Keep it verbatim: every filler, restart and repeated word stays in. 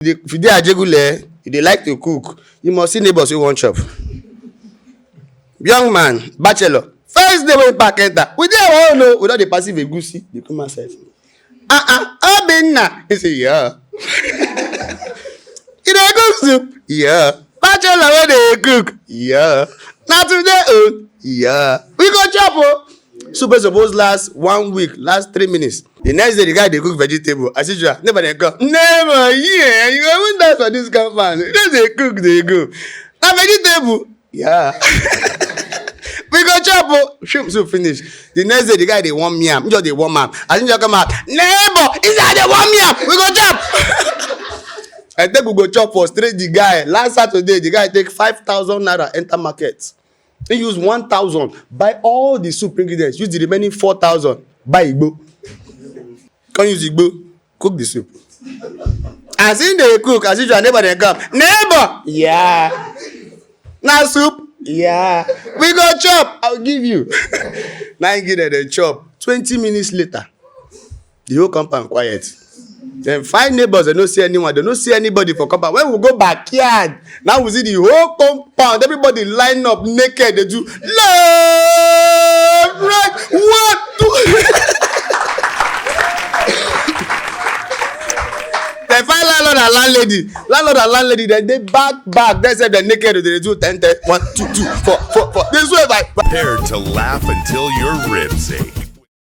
dey, if you dey Ajegule, you dey like to cook, you must see neighbors wey wan chop. Young man, bachelor, first day wey park enter, we dey our own o, we don dey perceive egusi dey come outside. Ah ah, Obinna, he say, "Yeah." "You dey cook soup?" "Yeah." "Bachelor wey dey cook?" "Yeah." "Na today own?" "Yeah." "We go chop o." Soup wey suppose last one week, last three minutes. The next day, the guy dey cook vegetable. As usual, neighbor dey come. "Neighbor, yeah, you go even dance for this compound. You just dey cook, dey go. Na vegetable?" "Yeah." "We go chop o." Shoot, soup finish. The next day, the guy dey warm yam. He just dey warm am. As he just come out, "Neighbor, he say I dey warm yam. We go chop." I take we go chop for straight the guy. Last Saturday, the guy take five thousand naira enter market. He use one thousand, buy all the soup ingredients, use the remaining four thousand, buy igbo. Come use igbo, cook the soup. As he dey cook, as usual, neighbor dey come. "Neighbor!" "Yeah." "Na soup?" "Yeah." "We go chop. I'll give you." Na him give dem, dem chop. Twenty minutes later, the whole compound quiet. Dem find neighbors, dem no see anyone, dem no see anybody for compound. When we go backyard, now we see the whole compound, everybody line up naked, dey do left, right, one, two. Dem find landlord and landlady. Landlord and landlady, dem dey back, back. Dem sef dem naked, dey do ten, ten, one, two, two, four, four, four. Dey swear by. Prepare to laugh until your ribs ache.